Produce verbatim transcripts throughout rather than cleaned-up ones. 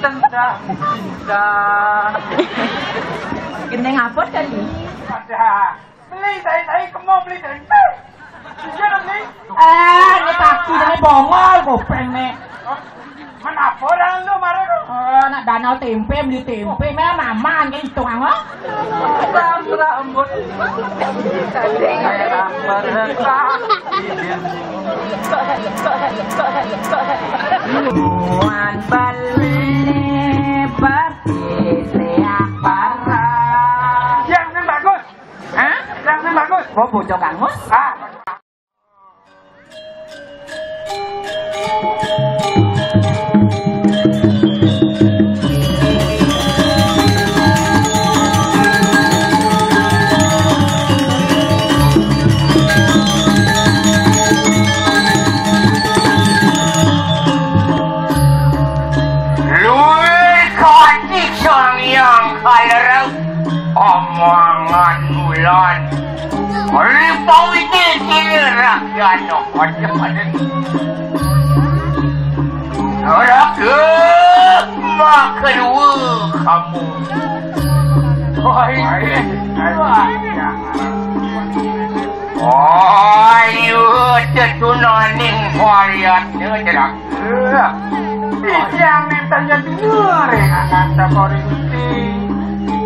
Tendang. Gendeng apa tadi? Ada. Beli tai-tai kemo beli tempe. Iya dong, nih. Eh, ini kaki ini bongol, kopeng nih. Menapa orang lu marah lu? Eh, nak danau tempe, beli tempe, memang aman, kan hitung apa? Samra embun. Mereka. Muan beli bati siap parah. Yang sing bagus. Hah? Yang sing bagus. Oh, bocah kangus. Ah. Luwih kacik sang yang kalereng omongan bulan. Ripawiti kini rakyat pada pada. Neraka makan kamu. Hai. Ayo tetunaning variatnya jerak. Yang minta jadi nuri akan sapori gusti.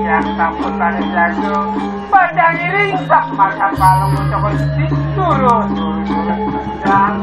Yang takut pada jago. Pada ngiring tak makan palung ucapan gusti. Turun, turun, turun. Dan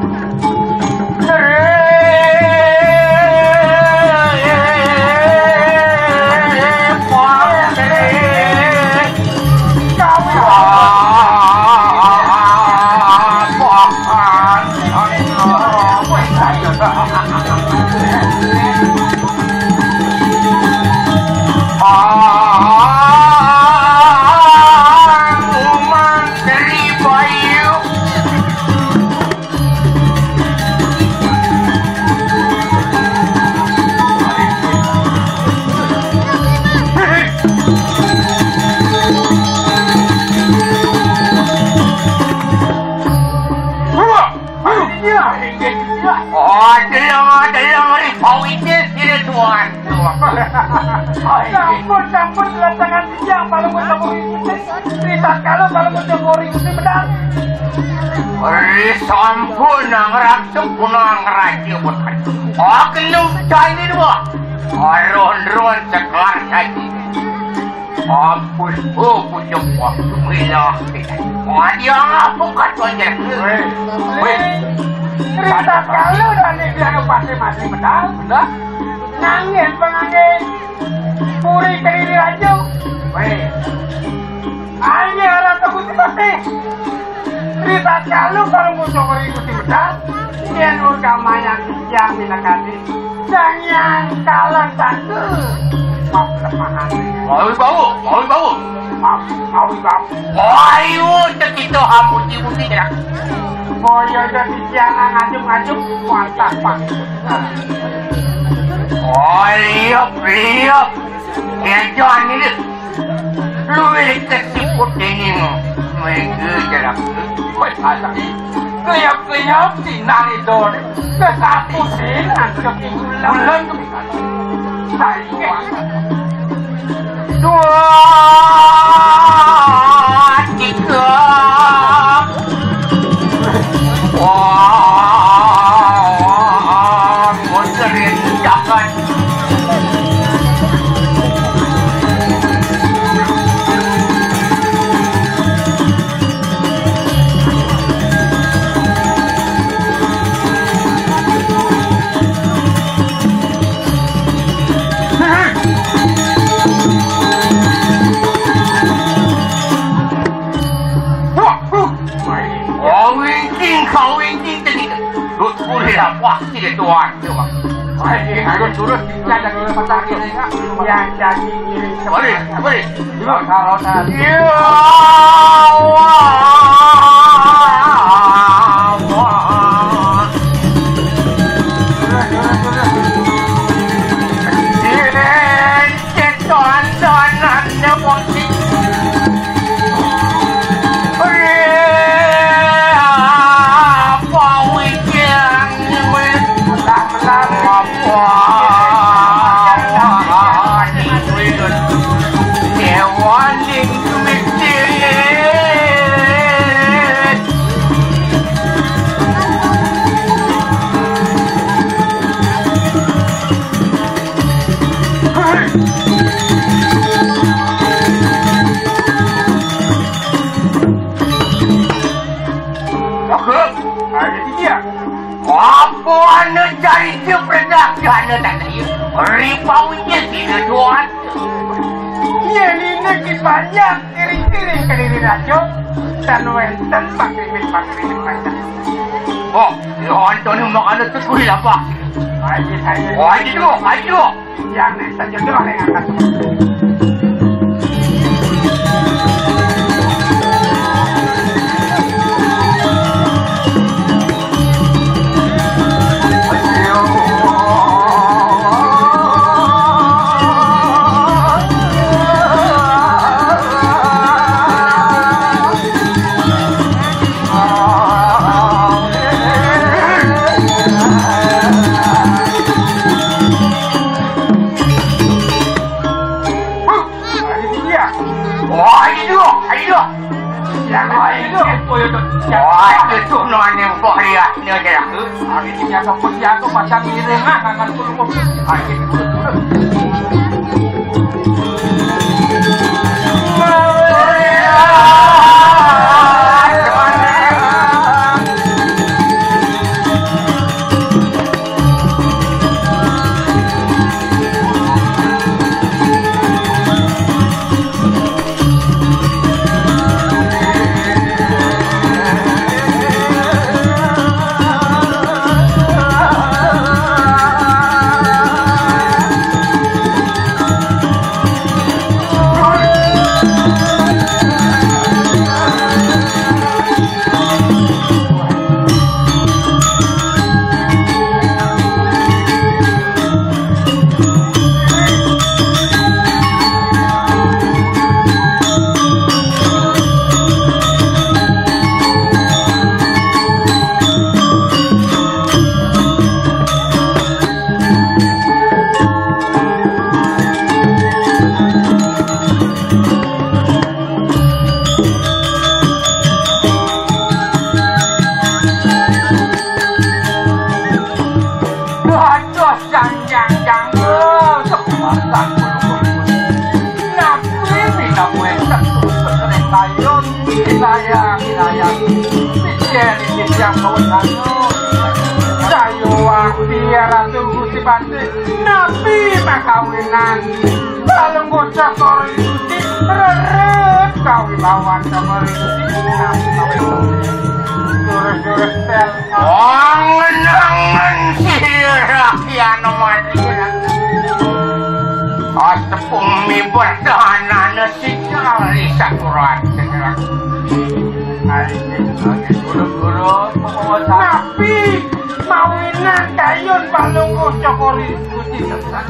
Oh, deleng, deleng, Ripawiti, sini tuan. Sampun, sampun, letangan siang, kalau mau temu ikuti. Cerita kalau, kalau mau temu ikuti, benar. Ri sampun, nang ratu, punang raja, putra. Oh, kenu, cari dua. Ron-ron, sekelar saja. Ampun, oh, pucuk waktu gila. Wah, dia ngapuk kan tuan jadi. Weh, weh. Cerita kalau dari dia pasti masih benar. Benar. Nangis pengangge. Puri kediri raja. Weh. Ayo, orang tunggu sih pasti. Cerita kalau kalau mau coba ikuti benar. Dia nur kamaya yang minakati. Jangan kalah satu. Maaf kelemahan. Mau bau, mau bau. Maaf, mau bau. Ayo, cekito hamuti-muti ya. Boyo jadi jangan ngajuk-ngajuk, mantap, Pak. Oh, iya, iya. Ya, jangan ini. Luwih ketipu dening mega jarak. Wis asal. Keyap-keyap sinar idone. Kesapu sinar kepiulan. Bulan kepiulan. Saiki. Dua, tiga. Wah, bocorin jangan. Wah, wah. Kawinting, kawinting tadi. Lut kuliah, wah, tidak tuan. Coba. Wah, ini harus turun. Tidak ada gula pasar kita, ya. Yang jadi ngiring. Kembali, kembali. Coba kalau tadi. Ya Allah. Turun, turun, turun. Ini. Ketontonan demosi. Apa wikian? Apa? Jana tadi, ribau iya tidak tuan. Iya, ini kibanyak, iring-iring ke diri raja, dan wenten pakrimit-pakrimit raja. Oh, ya, Antoni makan itu kuih apa? Aji, aji. Oh, aji dulu, aji dulu. Yang ini saja doang yang akan. Wah, itu, itu. Yang lain itu. Oh, itu tuh nanya kok lihat ini aja ya. Hari ini aku pun jago pasang ngiring lah, makan dulu. Hari ini dulu. Dados janjang-janjang, sekumatan kulukun. Napi minam wénten susun ring kayun, wilayah-wilayah. Sisyen iki yang mau sanyo. Sayo wati Ratu Gusti Patih, napi pakawinan? Balung bocah karo Gusti, rerep kawibawan karo Gusti. Jurus-jurus tel. Angen-angen sira Yan Mati. Astepung miber dahanane sing kali saturan. Ayo, ayo, guru-guru, penguasa. Napi mawinan kayun balung bocah karo Gusti Setan.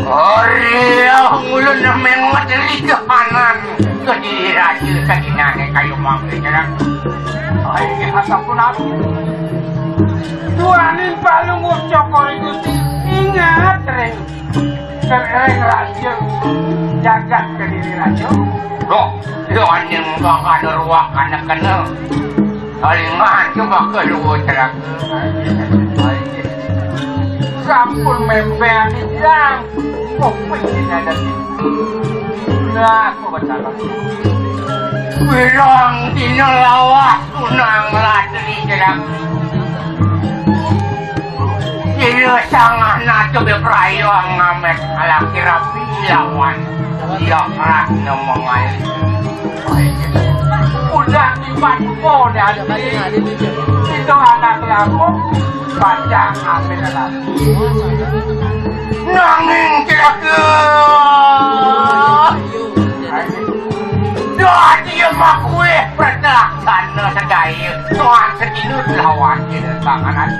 Ora ngulun mengot ligahanan kediri raja sadinane kayu mangke nyerak. Ayo, sampun aku. Tuaning palungguh Cokor iku ingat ring kereng raja jagat kediri raja. Loh, yo aning bakal ruwak anak kena. Paling maju bakal luwih telaga. Sampun mempeng yang kopi ini ada di. Nah, aku bersalah. Wirang dina lawas kunang latri jelang. Ila sangah nato beprayo ngamet alaki rapi lawan. Iya, keras nemengai. Udah tiba tuh dari. Itu anak laku, panjang ambil lagi. Nanging cilaka. Dadi makue pertaksana sedaya tuan sedinut lawan dina panganan.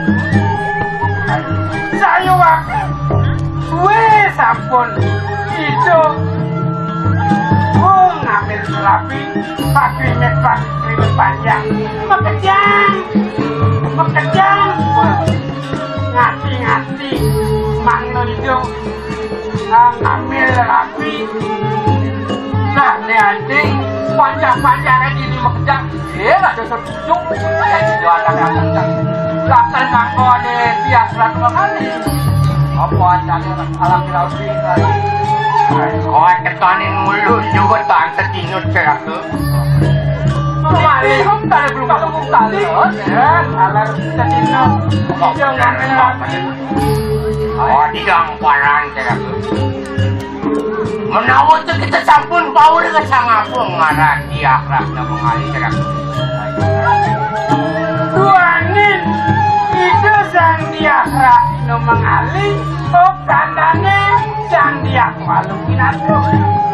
Saya waktu kue sampun itu ngambil serapi, pakai mepak, panjang, makejang, makejang, ngati-ngati, mangno ijo, ah, ngambil rapi. Nah, ne anjing, panjang-panjang aja ini makejang. Eh, ada setuju. Ada juga ada yang makejang. Latar mangko ada bias ratu kali. Apa ada yang alam rapi tadi? Kau tekanin mulu juga tante tinut celaka. Kemarin kau tadi belum kau tadi. Ya, alam tinut. Jangan. Yang paran, Jeragan. Menawi teu kita sampun paur ka Sang Agung ngaran Diah Ratna Mangali, Jeragan. Duaning Ida Sang Diah Ratna Mangali, oh, tandane Sang Diah Walu Pinatu.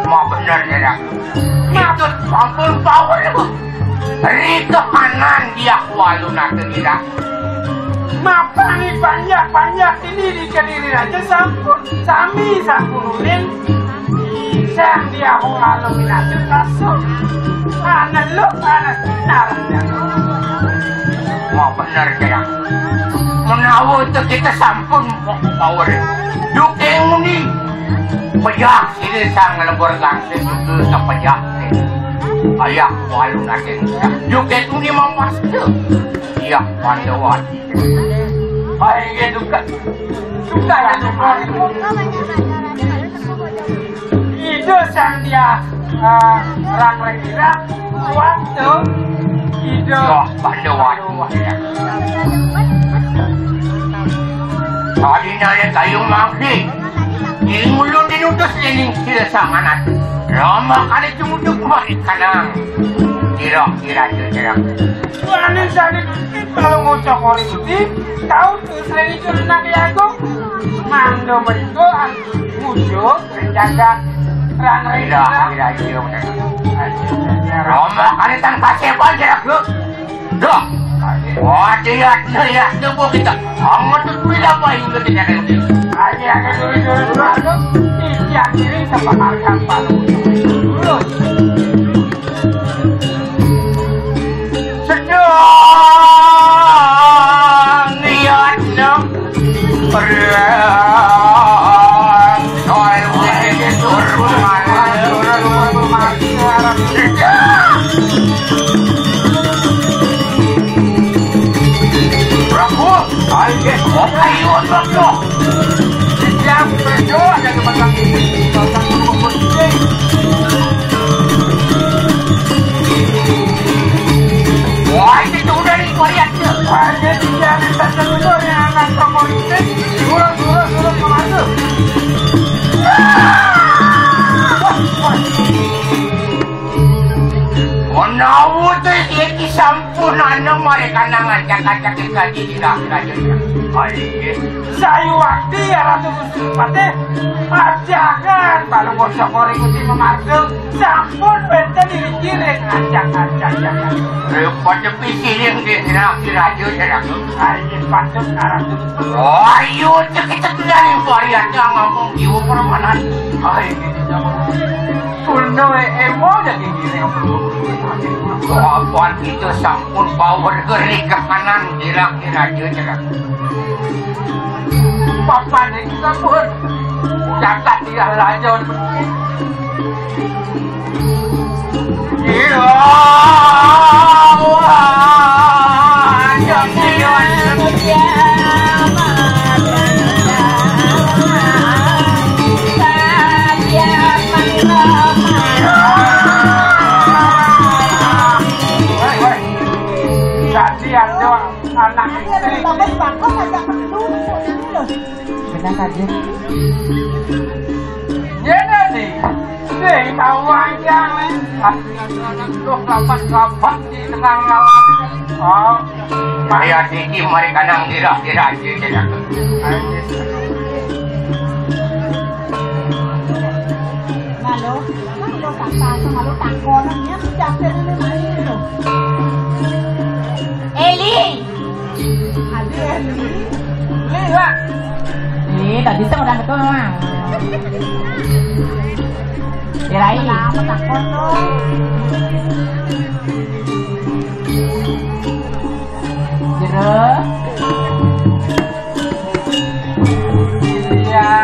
Mah bener, Jeragan. Itu sampun paur. Ri kahanan Diah Walu Pinatu, Jeragan. Mapan panjak-panjak ini di Kediri Raja sampun sami sampun uning. Sang Diah Walu Pinatu masuk. Anak lu, anak sinar. Mau bener, Jang. Menawi teu kita sampun paur. Duke muni. Pejah sini sang lembur gangsing juga ka pejah. Ayah Walu Pinatu. Duke muni mau pasti. Iya, Pandawati. Ayo, duka. Duka ya, duka. Itu Sang Diah, eh, Rang Rengirang, waktu itu. Wah, Pandawati. Tadi nanya kayu mangsi. Ilmu lu dinutus ini, tidak sanganat. Rama kali cumutuk mari kanang. Kira-kira, kira. Tuaning sani kalau ngocok ori putih, kau terus lagi curina ke aku. Mando meriku, muncul, menjaga, rang rira. Kira-kira, kira. Rama kali tan kasepan, kira. Dah. Wah, lihat, lihat, tunggu kita. Amat tuh kuwi apa yang udah kita nanti. Aja aja dulu dulu dulu. Isi akhirnya sama harga palu. Sedang lihat no. Perang. Wah, itu udah nih, gua lihat. Ada di jalan satu itu yang anak kamu itu. Turun, turun, turun, turun, turun. Menawi teh iki sampun ana mereka nang ngajak-ngajak kaji di raja. Ayo, sayu wakti ya Ratu Gusti Patih. Ajakan kalau bocah korek uti memarga sampun benten diri kiring ngajak-ngajak. Pada pisiring di raja. Ayo, patut Ratu. Ayo, cek kita tinggal yang variannya ngomong jiwa permanan. Ayo, Sunda emo daging diri. Kapan kita sampun power geri ke kanan, kira-kira aja, kira. Papan itu sampun. Jagat dia raja. Iya. Tadi ada anak istri. Bagus-bagus aja perlu. Benar saja. Iya, Dadi. Sing tahu aja, men. Aduh, rapat-rapat di tengah lawan. Oh. Mari, Adi, mari kanang dirah-dirah aja, ya. Halo, kan udah tak tahu, malu takonan, ya, siapa ini, main, loh. Eli! Adi, Eli. Eli, Wak. Eli, tadi tuh orang betul, Mang. Dirai. Lama takon, loh. Jero. Iya.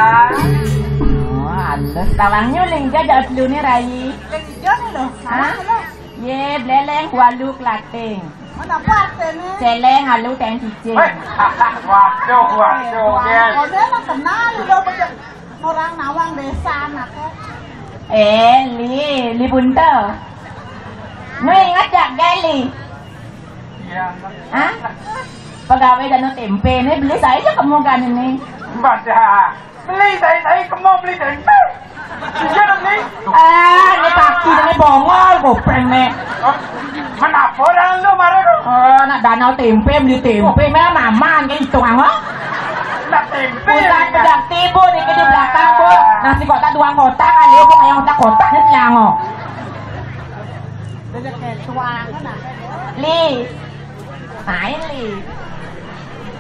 Oh, halus. Tawangnya uling jajak dulu nih, Rai. Uling hijau nih, loh. Hah? Salah, loh. Ye, beleleng, walu, kelating. Menapa artine? Celeng, alu, teng cicing. Weh, waduh, waduh, Gen. Kode mah kenal, lo bener orang nawang desa anaknya. Eh, Li, Li Buntel. Nu inget gak, Gai, Li? Iya. Hah? Pegawai Danu Tempe ini beli saya aja kamu kan ini. Mbak dah. Beli, saya, saya kemo beli tempe. Iya dong, nih. Eh, ini kaki, ini bongol, gopeng nih. Menapa orang lu marah dong? Eh, nak danau tempe, beli tempe, mana maman, kayak hitung, ah. Nak tempe. Pusat ya, pedak tibu, nih, di belakang, Bu. Nasi kotak, dua kotak, kali, Bu, kayak kotak-kotak, nih, siang, oh. Li. Main, Li.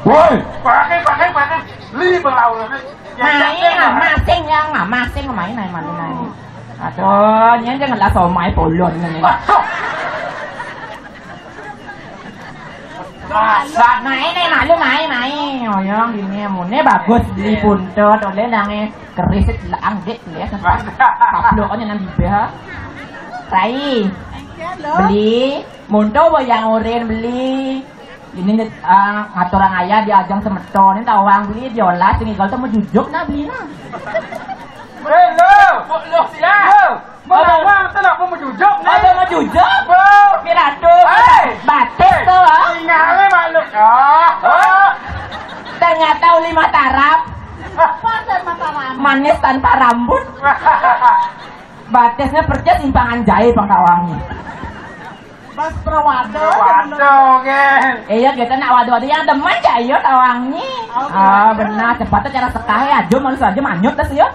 Woi, pakai, pakai, pakai. Li berlawan. Main, ah, masing, yang, ah, masing, main, main, main, main. Aduh, ini aja ngelas omai polon ini. Waduh. Dasar. Main, eh, malu, main, main. Oyong, gini, mune bagus, beli puntet, oleh nange keris, angdik, ya. Kaploknya nang bibir. Rai. Beli. Monto bo yang oren beli. Ini, eh, ngaturang ayah di ajang semeton. Ini tawang beli, diolah, sing igal tuh mau jujuk, nah, beli, nah. Hei, lo. Lo, siap. Lo. Menawang tuh, aku mau jujuk, nih. Apa mau jujuk? Bo. Piratu. Hei. Batis tuh, ah. Tinggalnya makhluk. Ah. Oh. Ternyata uli Mataram. Apa dan Mataram? Manis tanpa rambut. Batisnya persis simpangan jahit, Bang Tawangnya. Bas prawada. Prawada, oke. Iya, kita nak wadu-wadu yang demen, Cak, iya, Tawangnya. Oh, ah, benar. Cepat tuh cara sekah, ya. Jo, manusia aja manyut, tas, ya.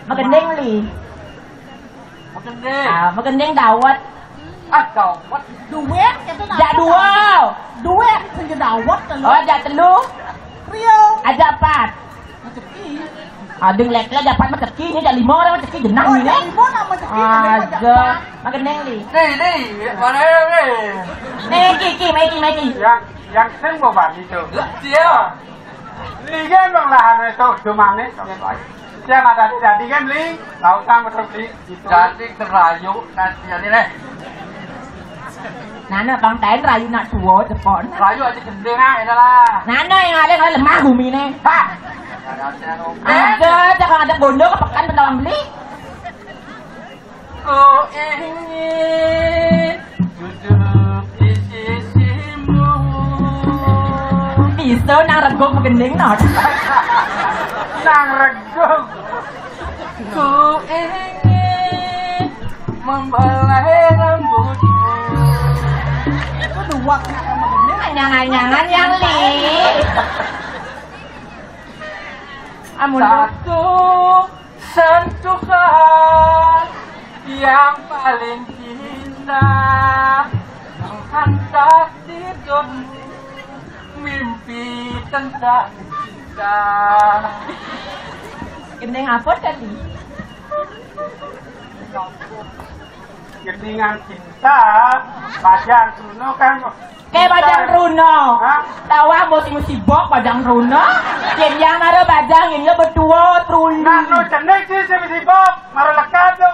Magending, Li. Magending. Ah, magending dawet. Ah, dawet. Duit, kita nak. Jak dua. Duit, sing dawet, telu. Oh, jak telu. Rio. Aja empat. Maceki. Ading lek-lek dapat maceki, ini ada lima orang maceki, jenang. Oh, ini, ada lima nak maceki, ada lima aja. Magending, Li. Nih, nih, mana ya, nih? Nih, Ki, Ki, Meki, Meki. Yang, yang sing mau bagi tuh. Lah, dia. Li kan emang lahan itu cuma nih. Yang ada di tadi kan, Li. Tahu kan, betul, Li? Gitu. Jadi kerayu nanti, jadi deh. Nana, Bang Tain rayu nak tua, cepok. Rayu aja gending, ah, ini lah. Nana yang ada, kalau lemah bumi nih. Ha! Ada, ada, ada. Ada, jangan ada bondo ke pekan, bentawang beli. Ku ingin duduk di sisimu. Bisa nang reguk magending, Not. Nang reguk. Ku ingin membelai rambutmu. Itu dua kena sama magending. Anyang-anyangan yang, Li. Amun satu sentuhan yang paling indah menghantar tidurmu, mimpi tentang cinta. Gending apa tadi? Gendingan cinta, pajar kuno kan. Kayak bajang Truno. Hah? Tawa mau si musibok bajang Truno. Yen yang mara bajang ini berdua Truno. Nah, no jenis sih si musibok, mara lekat tuh.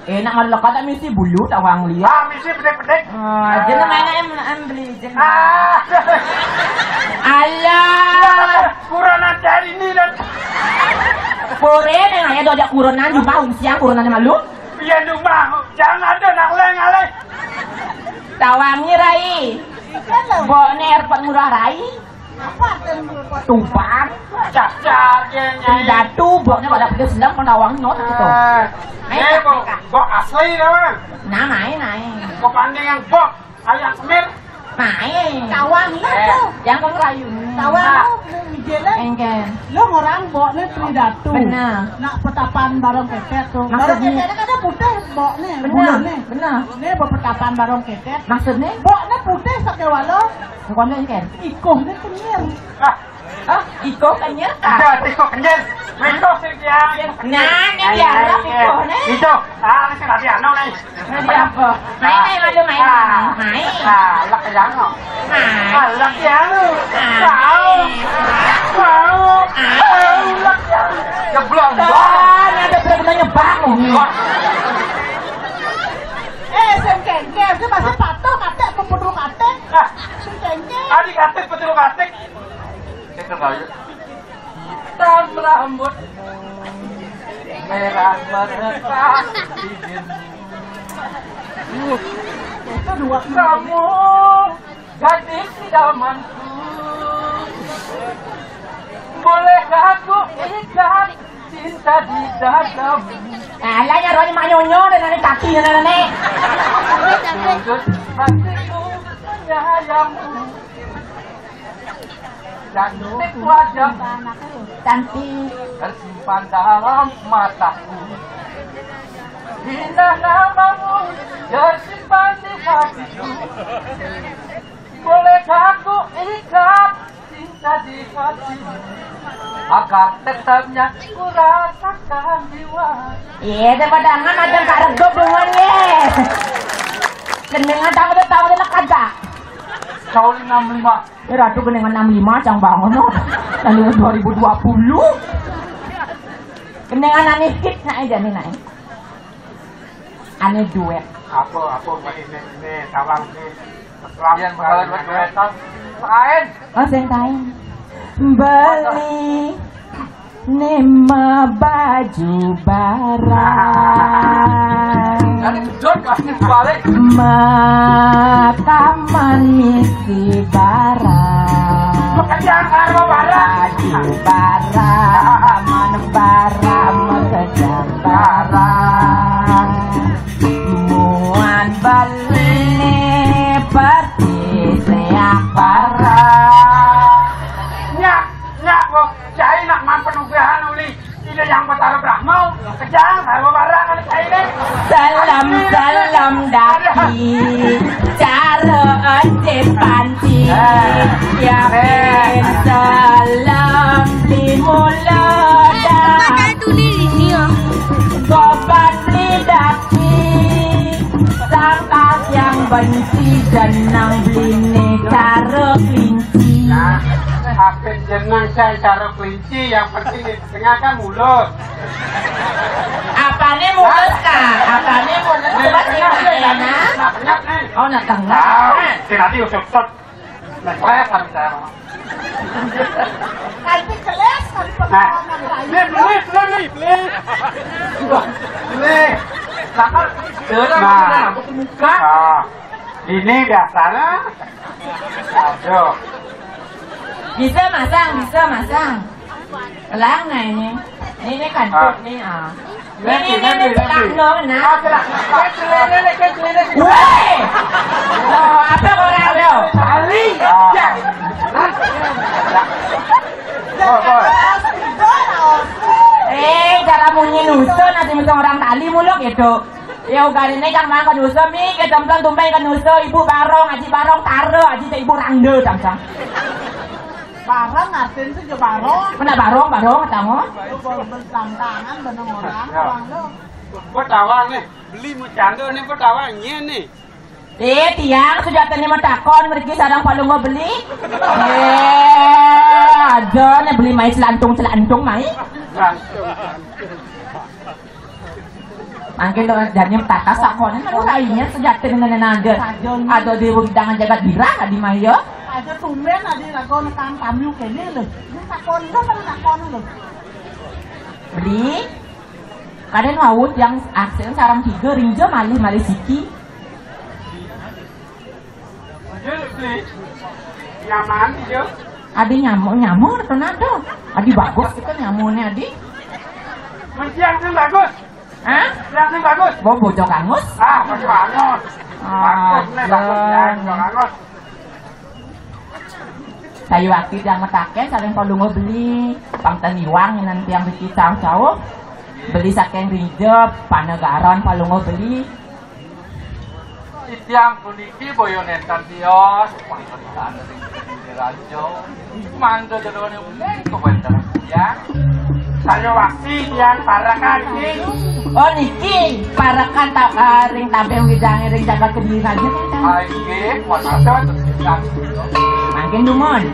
Enak mara lekat tak misi bulu tak wang liat. Ah, misi pedek-pedek. Ah, jadi mana em em beli jenis. Ah. Alah. Kurang ajar ini dan. Kore neng aja dojak kuronan jumpa siang kuronan malu. Iya dong bang, jangan ada nak leng aleh. Tawangi rai. Bokne airport murah rai. Apa artinya murah? Tumpang. Cacar kayaknya. Datu bokne pada pedes sedang penawang not gitu. Eh, bok, bok asli ya bang. Nah main main. Bok pandingan bok, ayam semir. Main. Tawang lo tuh. Yang kau rayu. Tawang lo, Mijele. Engken. Lo orang bokne Tri Datu. Benar. Nak petapan barong ketek tuh. Barong ketek kan ada putih bokne. Benar. Benar. Ini bawa petapan barong ketek. Maksudnya? Bokne putih sakewala. Bukan engken. Ikohne kenyir. Ah, iko kenyir. Ada iko kenyir. Iko sing tiang. Nah, ini biar ikohne. Itu. Ah, ini sing lagi anu nih. Main apa? Main, main, malu, main. Ah. Main. Ah, lak yang no. Main. Ah, lak yang no. Main. Mau. Mau. Main. Mau, lak yang no. Jeblong. Kan ada pernah nyebak. Eh, sing kengker, dia masih patuh, katek, pepedru katek. Ah. Sing kengker. Adik katek, pepedru katek. Kita kali. Hitam rambut, merah merekah bibir. Itu dua. Kamu gadis idamanku. Tadi dalam. Alah, nyaroni mak nyonyo dan ane kaki dan ane. Sudut hatiku menyayangmu. Cantik wajah, cantik, tersimpan dalam mataku. Indah namamu tersimpan di hatiku. Bolehkah ku ikat cinta di hati agar tetapnya ku rasakan jiwa. Iya, daripada angan ada Kak Regop dengan ye. Gendingan tamu tu tamu tu nak kagak. Tahun enam lima. Ya, Ratu gendingan enam lima, cang bangun, no. Lalu dua ribu dua puluh. Gendingan anih kit, nak aja nih, nak. Ane duet. Apa, apa, ini, ini, ini, tawang, ini. Yang bakal duet-duetan. Lain. Oh, sing lain. Beli nema baju barang. Jadi gedor, kasih balik. Makaman misi barang. Pekerjaan karma barang. Baju barang, kaman barang, pekerjaan barang. Muan beli perti siap barang. Nyak, nyak, kok cai nak mampen ugahan uli. Ida yang Betara Brahma, kejang, harga barang anak cai ni. Salam, salam daki, cara ojek panci. Ya, salam di mula dah. Gopat beli daki, sangka yang benci, jenang beli ni cara kelinci. Nah, apa jenang saya cara kelinci, yang penting di tengah kan mulut. Apa ni mulut, Kak? Apa ni mulut? Coba sih, Kak Ena. Nah, penyap ni. Oh, nak tengah. Tahu, si nanti usut-usut. Nah, saya kan saya. Nanti kelas, nanti pertolongan lain. Beli, beli, beli, beli. Beli. Nah, kan, nah, aku muka. Ah, ini biasanya. Aduh. Bisa masang, bisa masang. Elang nah ini. Ini, ini kantut nih, ah. Ini, ini, ini, nanti, nanti. Elang dong, nah. Ah, celak. Kayak celana nih, kayak celana nih. Woi! Oh, apa orang lo? Tali. Ah. Ya. Oh, oh. Eh, cara munyi nusun, nanti mesti orang tali muluk gitu. Ya, ugahan ini cang mangkon usul, mi, ke templon tumben kan usul, ibu barong, aji barong, taro, aji teh ibu rangde, cang, cang. Barong artin tu je barong. Mana barong, barong, cang, oh? Lu baru bertantangan, beneng orang, ya. Orang lu. Betawang ni, beli mucando ni betawang, nye ni. Eh, tiang, sudah tadi matakon, mereka sarang palung mau beli. Eh, aja ni beli mai selantung-selantung mai. Langsung. Mangkin tu jadinya tata sakone, aduh, lainnya sejati dengan nada. Ada di undangan jagat birah, di maya. Ada tumben, ada lagu nekang tamu kene lho. Ini takon, lu pada takon lho. Beli, kadang laut yang aksen sarang tiga, rinja malih-malih siki. Iya, beli. Nyaman, iya. Adi nyamuk, nyamuk, tornado. Adi bagus itu nyamunya, Adi. Mesti yang bagus. Hah? Yang sing bagus. Bo bocok angus. Ah, bocok angus. Ah, bagus nih, bagus ya, bocok angus. Sayu aki yang metaken, saling palungo beli. Pang teniwang nanti yang bikin cau-cau. Beli saking rinjep, panegaran palungo beli. Titiang puniki boyo nenten tios, pangerikan ring raja. Mangga jedone uning kewenten titiang. Saya wasi tiang parekan niki. Oh, niki parekan ta-, ah, ring tampil widange ring jagat Kediri raja, kan? Ah, inggih, pun ada titiang. Mangkin dumun.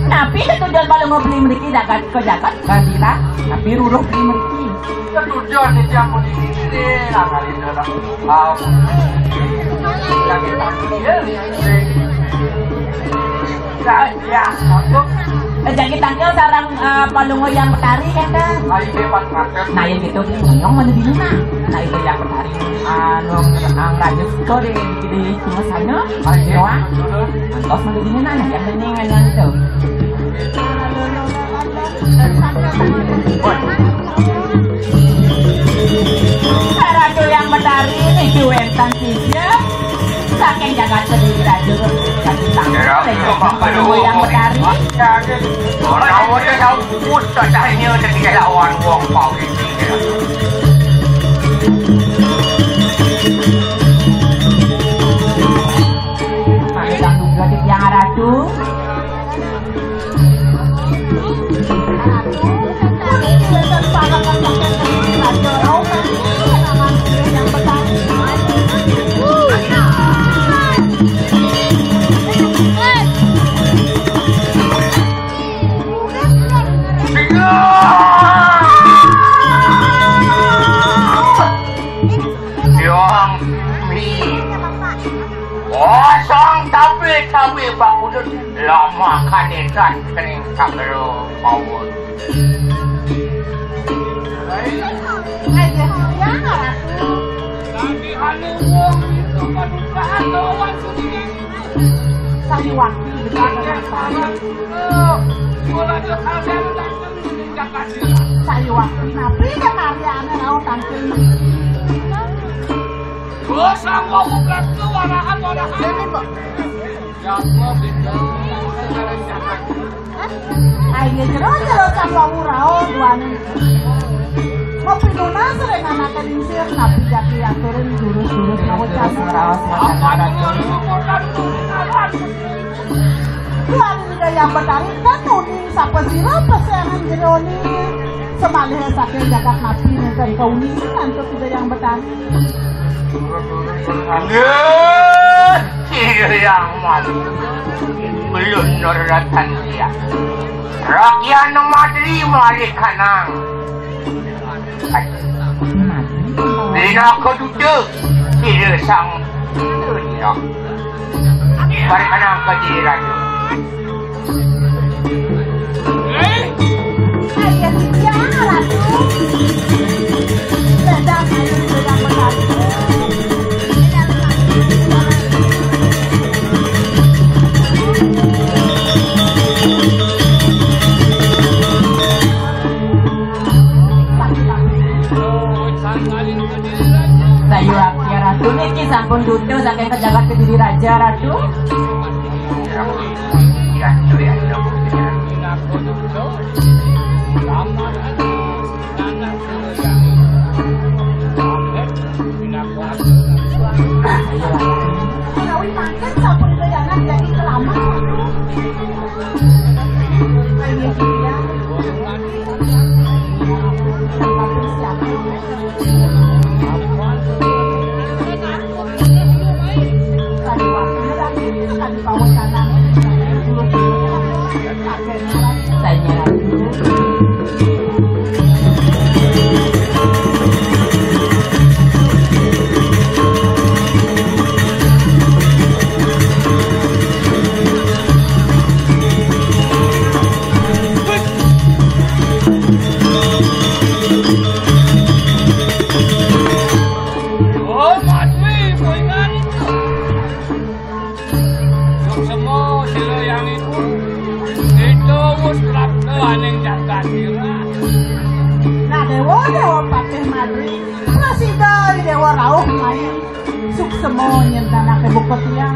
Napi tetujon palungo beli mriki jagat ke jagat Gandira? Napi ruruh beli mriki? Tetujon titiang puniki nggih, nangkali dalam, ah, jagat Gandira. Ya, ya, masuk. Eh, jagat tangkil sarang, eh, palungo yang petari, kan, kan? Ah, iya, Pak, masuk. Nah, yang gitu, beli nyong mana di mana? Nah, itu yang petari. Anu, nang raja suka di, di, di, cuma sana, doang. Antos mana di mana? Nah, yang penting kan, kan, itu. Goyang Betari. Ora ora tau putus cacahnya, lawan wong pawisi. Kami sambung dua tiang Ratu. Yang mi kosong tapi tapi bakudut lama kadesan kening kabero pawon. Tadi anu wong itu padukaan lawan suci. Saliwati gitu. Ora ada kalian datang. Sayu waktu napi kan hari ane rauh tangkil. Wah, sanggup buka tu warahan, warahan. Jangan, Mbok. Jangan, Mbok. Ai dia jero-jero sang wau rauh duane. Mau pinuna sering anake lingsir, napi jati aturin jurus-jurus mau campur raos. Apa dulu syukur dan syukur. Tuhan Ida Yang Betari kan uning sapa sira pesengan jerone. Semalih saking jagat nabi nenten kauningan antuk Ida Yang Betari. Nggih, Ida Yang Maha. Belum nuratan dia. Rakyat Madri mari kanang. Pinaka duta, sira sang dunya. Barkanang ka diri raja. Ayah, ya, Ratu. Sedang, ayo, sedang berlalu. Sayu Akia Ratu niki sampun duta saking pejabat Kediri Raja, Ratu. Menawi mangkin sampun ledangan dadi keramat, Ratu. Ayo, iya. Oh, Madwi, poingan. Suksema sira yang ibu. Itu wis prapta aning jagat sira. Nah, Dewa, Dewa Patih Madwi. Prasida Dewa rauh main. Suksema nyentanake buka tiang,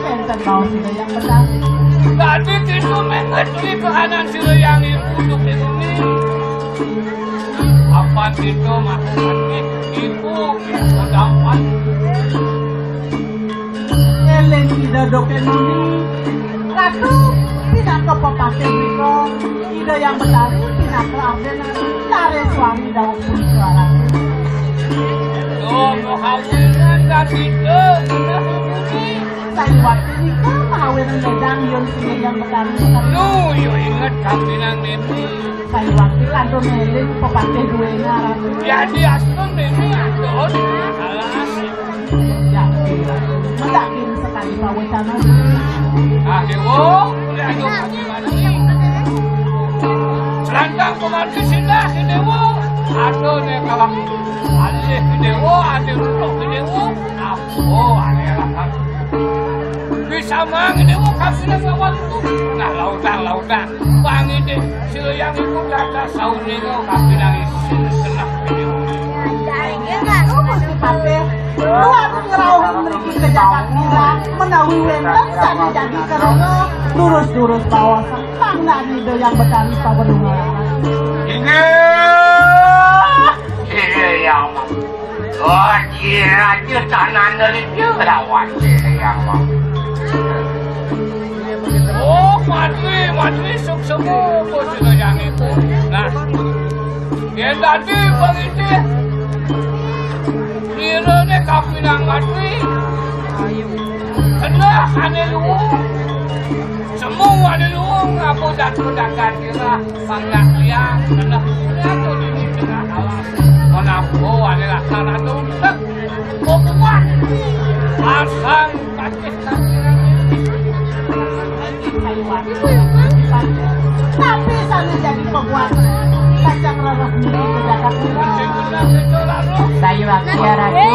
enten baos Ida Yang Betari. Dadi kita mengerti kahanan sira yang ibu untuk di bumi. Apa kita maksudnya ibu, ibu dapat? Eling Ida doke nuni. Ratu, pinaka pepatih nika, Ida Yang Betari pinaka abdena, kare suami dawuh putra Ratu. Duh, kawinan dan nika, kena hubungi. Sayu waktu nika, kawinan ledang yun sini Yang Betari. Lu, yo inget kawinan ini. Sayu waktu kantun eling pepatih duwena Ratu. Jadi astun ini atur. Alas. Yakin, mendakin sekali pawecana. Ah, Dewa, boleh ayo mati-mati. Selantang pemanti sindah si Dewa. Aduh, nek kalah. Alih si Dewa, alih rutuh si Dewa. Apa, alih alasan. Bisa mang Dewa, kasih lawan itu. Nah, lautang, lautang. Pangidih sira yang iku dadah sauninga kapining isin seneng. Inggih, Ratu Gusti Patih. Tuan ngrauh mriki ka jagat Dira, menawi wénten sané jagi kerana durus-durus baos tentang Dani Ida Hyang Betari Pawedungan. Inggih. Iya, ya, Mang. Oh, iya, aja tanah neliti lawan iya, ya, Mang. Oh, matri, matri, suksema, apa sida jani ku. Nah, yén dadi pangitih, irané kapinang matri. Keneh ané luung. Semu ané luung, apa jatuh dagan ira, panggah liang, keneh jatuh di tengah alam. Menampung ané lakar atuh. Bubuhan. Pasang. Tapi sané jagi pabuat kacang raras mriki ka jagat Dira. Sayuwakti Ratu.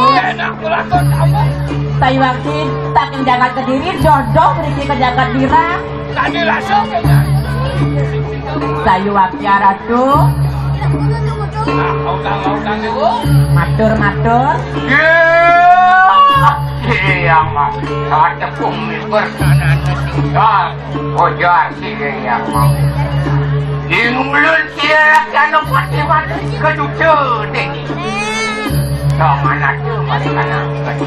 Sayuwakti saking jagat Kediri jodoh mriki ka jagat Dira. Sayuwakti Ratu. Matur, matur. Iya, Mas. Ada bumi berkanan tinggal. Ojar sih, iya, Mas. Di mulun sira kana pati mati keduda deh. Sama nanti mereka nangkep.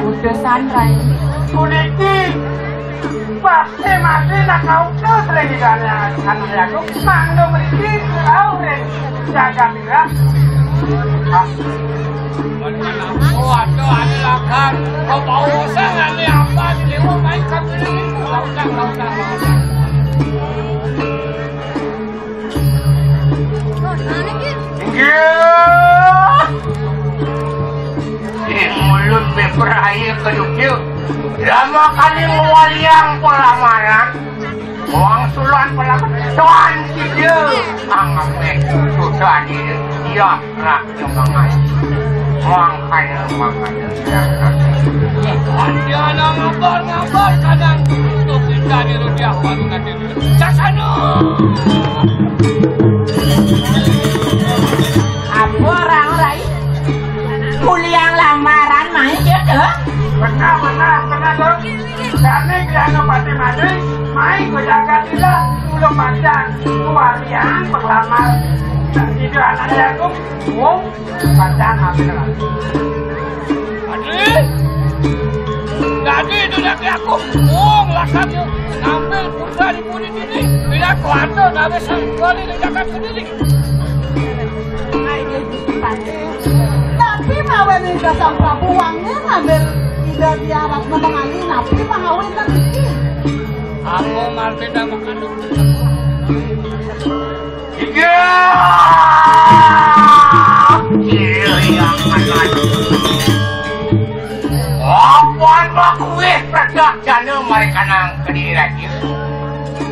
Utusan, Rai. Kuliti. Pasti mati nak kau ke selagi kalian. Anu ya, aku mangga mriki, kau deh. Jaga diri. Oh, aduh, ane lakar. Kok bau usah ane apa di dewa main kabel ini? Lautang, lautang, lautang. Inggih. Di mulut beberaya ke Jogja. Lama kali ngwaliang pelamaran. Wong sulon pelamaran. Tuan sida. Angape sudah di dia. Rak nyemangat. Wong kaya mangane. Andiana ngabar-ngabar kadang tutup kita di rupiah baru nanti. Sasana. Apa orang rai? Kuliah lamaran main gitu? Benar, benar, benar, Dok. Kami Kriana Patih Madri, main ke jagat tidak, belum macam, kuarian, berlamar. Tidak anak jagung, wong, Padahal ambil lagi. Adri, jadi itu laki aku, wong lakar yo, ngambil putra di puri ini, bila kuanto, nabi sangkali di jagat sendiri. Tapi mawen Ida Sang Prabu wangnya ngambil Ida Tiarat menengali, tapi mengawin kan iki. Aku ngambil nama kandung. Iya. Iya, iya, aman. Apan makuih pedah jana mereka nang kediri lagi.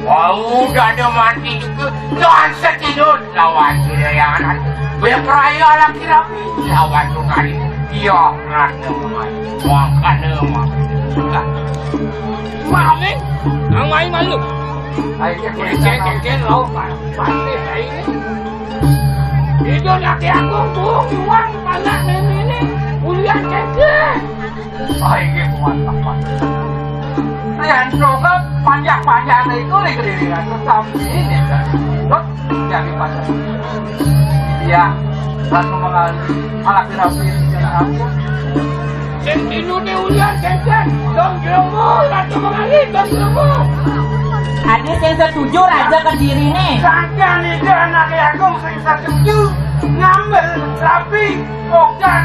Wau dada mati juga dan setinut lawan Jurayangan. Bepraya laki rapi lawan Sukari. Iya, rasa mati. Makanya mati. Mami, nang main malu. Ayo, kecil-kecil, lo, pasti, ini. Itu laki aku tuh, uang, anak ini, ulian kecil. Ayo, mantap, mantap. Yang coba panjang-panjang itu, nih, keliling, tetap ini, kan. Jadi pada. Iya, Ratu Mengali, anak rapi, ampun. Sing tinune ulian kenten, dong jromo, Ratu Mengali, dong jromo. Adi sing setuju raja kedirine. Sangkan itu anak agung sing setuju ngambil rapi, bukan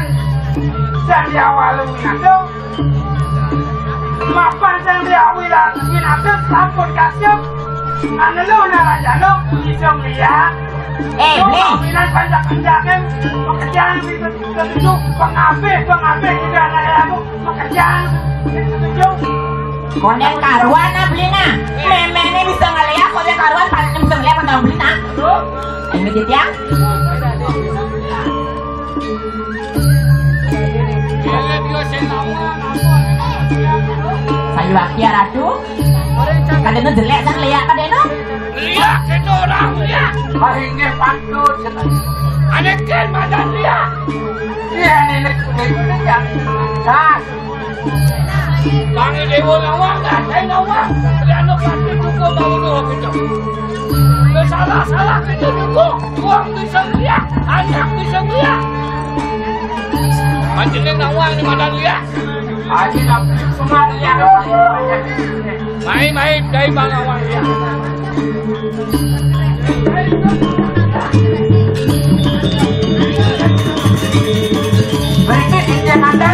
dan diawali ngadu. Mapan sing diawilan pinatut sampun kasep. Anelo narajano bisa melihat. Eh, Bli. Paminan panjak-panjakan pekerjaan di setuju pengabih, pengabih tidak ada lagu pekerjaan di setuju. Konden karuan ah, Bli nah. Memene bisa ngeliat, konden karuan paling bisa ngeliat, konden Bli nah. Ini titiang. Sayuwakti Ratu. Kadene jelek sang liak kadene. Liak itu orang liak. Ah, inggih patut. Ané kén madan dia. Iya, nenek, nenek, nenek, ya. Nah. Bang Déwa nawang, dah, saya nawang. Dia anu pasti dukung bang itu, gitu. Salah, salah, gitu, dukung. Tuang bisa dia, anak bisa dia. Panjenengan nawang di madan dia. Aji tapi cuma dia. Mai, mai, dai bang awak ya. Berikut dia ada.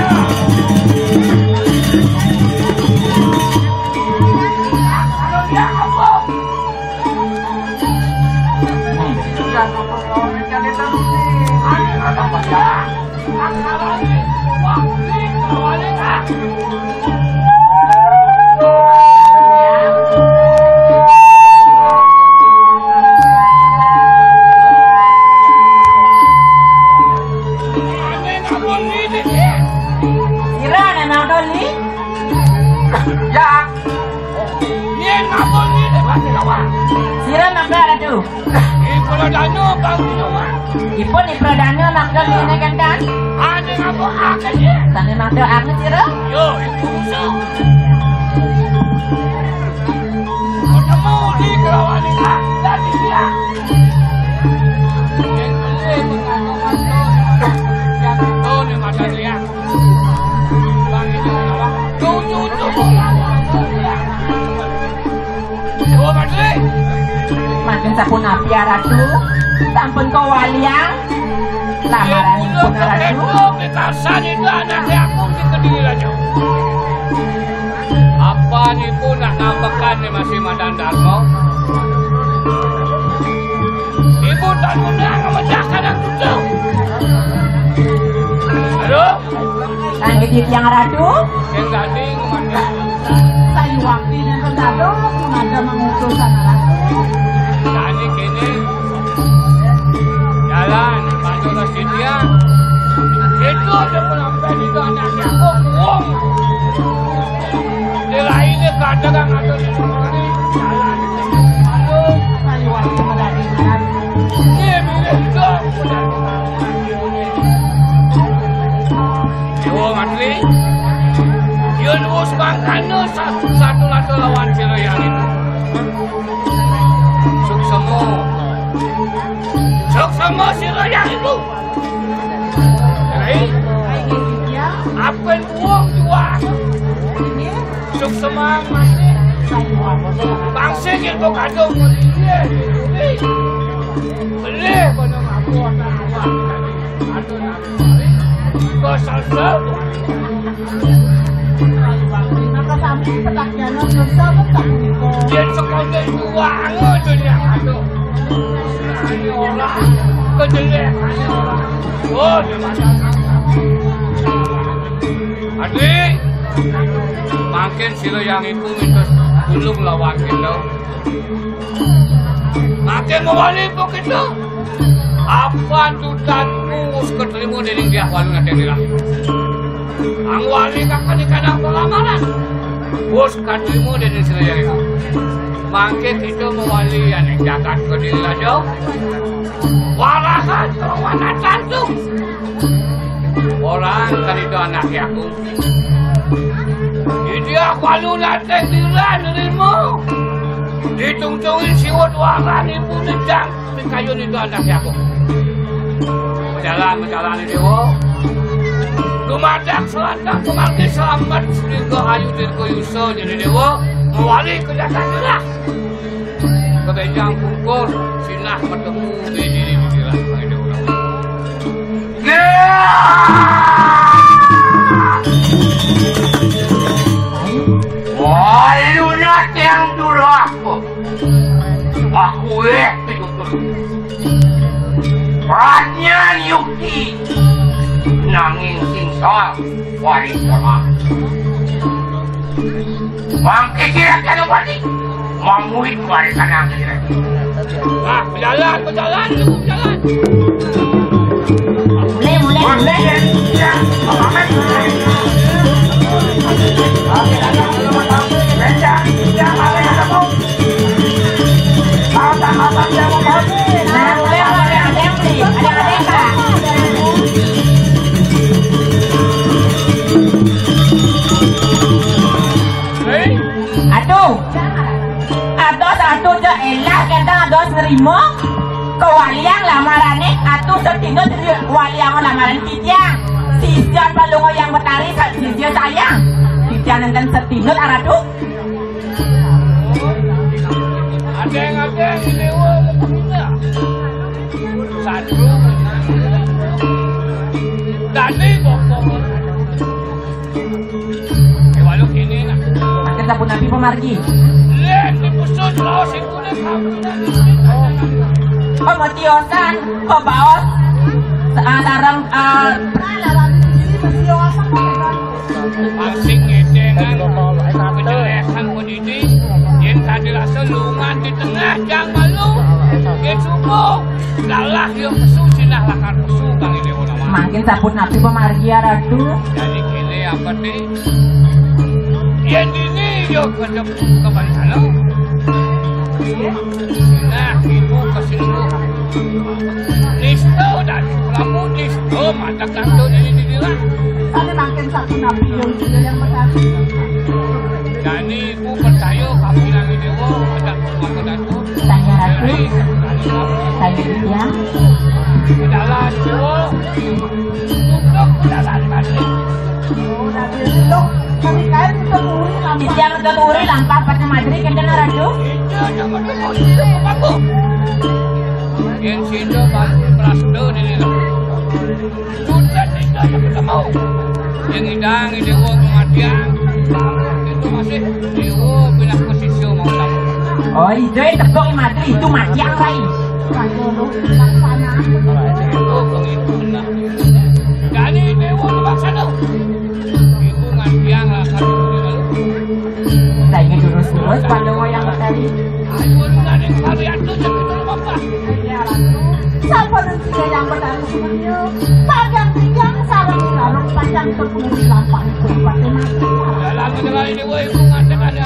Sira nang nonton ni? Ya. Yen mabon ni pasti lawan. Sira mangga Ratu. Ipun dana bang lawan. Ipun ipun dana mangga ni kan kan? Ada apa akan ya? Tane mangga aku sira. Yo, itu musuh. Ketemu di kelawan ini, ah, dan dia. Yang penting mengatakan yang itu ni mata dia. Mangkin sapunapi, Ratu? Sampun kawaliang lamaranipun, Ratu? Pikasan itu anake aku di Kediri Raja. Apa nipu nak nampekan ni masih madan Darma? Ibu tak undang ngemecah kadang tutup. Aduh. Kangge titiang Ratu. Sing dadi ngomong. Sayuwakti nenten dados, mangga mangutus anak Ratu. Tadi kene. Jalan, Pak Jono Setia. Itu aja penampilan itu anaknya. Oh, bohong. Di lainnya kadang ada di sini. Jalan. Aduh, sayuwakti menjadi. Iya, milih juga. Dewa Matri, yén wus mangkana sa-, satu-satu lawan sira yang itu. Suksema. Suksema sira yang itu. Rai, apen wong tua. Suksema mati. Bangsa kita kadung. Beli, beli, beli, beli. Kosong. Maka sami petakjana dosa petak menika. Yen sekolah itu wangun dunia aduh. Ini orang kejelek, ini orang. Oh, dia macam. Adri, makin sira yang iku minta tulung lawan kita. Makin mewali begitu. Apa tutanmu wis keterima dening Diah Walu Nateng Lirah? Ang wali kakane kadang pelamaran. Wis keterima dening Sri Yang. Mangke kita mewali aning jagat Kediri Raja. Warahan kawanan tantu. Orang kan itu anak aku. Didiah Walu Nateng Lirah nerima. Ditungtungi siwut waran ibu nejang. Pikayun itu anak aku. Berjalan, berjalan ini, wo. Lumadak selantang kemargi selamat. Dirgo ayu, dirgo yusa, jadi dewa. Mewali ke jagat Lirah. Kebenjang pungkur, sinah bertemu di diri di Lirah. Ini orang. Walu Nateng Lirah. Aku eh. Pradnya yukti. Nanging sing salah. Waris salah. Mangke kira kena mati. Mamuit warisan aku kira. Ah, berjalan, berjalan, berjalan. Mulai, mulai, mulai. Dos atu ja elah kentang dos nerima. Kawaliang lamarané atu satinut waliang lamarané titiang. Sisya Palungguh Hyang Betari, sisya sayang. Titiang nénten satinut aratu. Adéng-adéng déwa. Satu. Dadi bokong. Kéwala kéné, nak. Mangkin sapunapi pamargi? Lén di pusut raos ibu deh. Pamatiosan, pabaos, sa-, sareng, ah, parsing ngédéngan, penjelasan pendidik, yén tadi rasa lungan di tengah jang malu, yén subuh, dalah yuk pesu, sinah lakar pesu, kang ini nama. Mangkin sapunapi pamargi, Ratu? Jadi kéné apa, Ti? Yén dini yo kedep kebancana. Nah, ibu kesini. Nisto dan lamun nisto matak tantu diri diri lah. Sané mangkin sapunapi yo yang benar. Jani ibu percaya kami lagi dewa matak maka tantu. Saya Ratu, saya Dian. Dalam dewa. Untuk dalam mati. Titiang teturi lampah patna madri kénten ratu. Yén sida batu prasta dini. Tuntas sida yang ketemu. Yang idang dewa kematian. Itu masih dewa pindah posisi mau tamu. Oh, itu tepung madri itu matiang rai. Jadi dewa laksana. Ibu ngantiang lah kan. Saya durus-durus pada wayang tadi. Ayo lu ngadeng kali atuh jadi dulu bapak. Sapa nu sing yang benar sebenarnya? Padang tiang sarang sarung panjang terpenuhi lampah itu pakai mata. Dalam segala ini woi ibu ngadeng ada.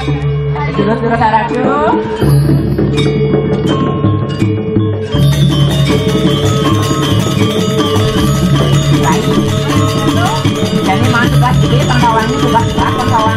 Durus-durus araju. Baik. Jadi mau tugas gede, pangkawannya tugas berat, pangkawan